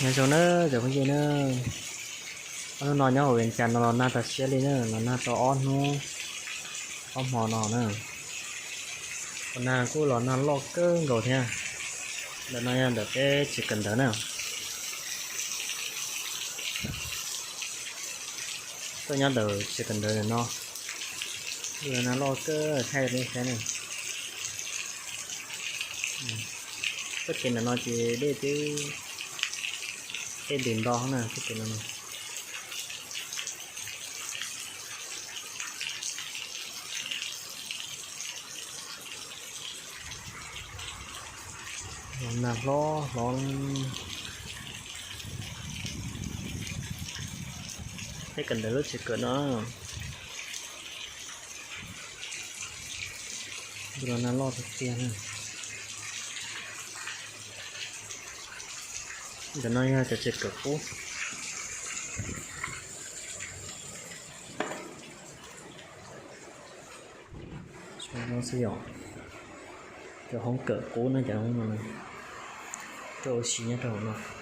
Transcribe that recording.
Nyob zoo na cov phooj ywg na, ob hnub no nyob hauv Vias Cas no los nag tas siab li na, los nag tau ob hnub ob hmo no na. Los nag kuj los nag loj kawg nkaus thiab. Ntawm no yog ntawm peb tsev kawm ntawv na. Tuaj nyob ntawm tsev kawm ntawv ntawm no, los nag loj kawg thaij rau nej saib na. Txoj kev ntawm no ces dej twb, dej ntws nto na txoj kev no. Los nag hlob hlob. Peb kawm ntawv lub tsev kawm no, los nag loj tiag tiag na. Ntawm no yog cov tsev kawm qub. Xwb yom, cov hoob kawm qub no, cov hoob no, cov ua si nyob rau hauv no.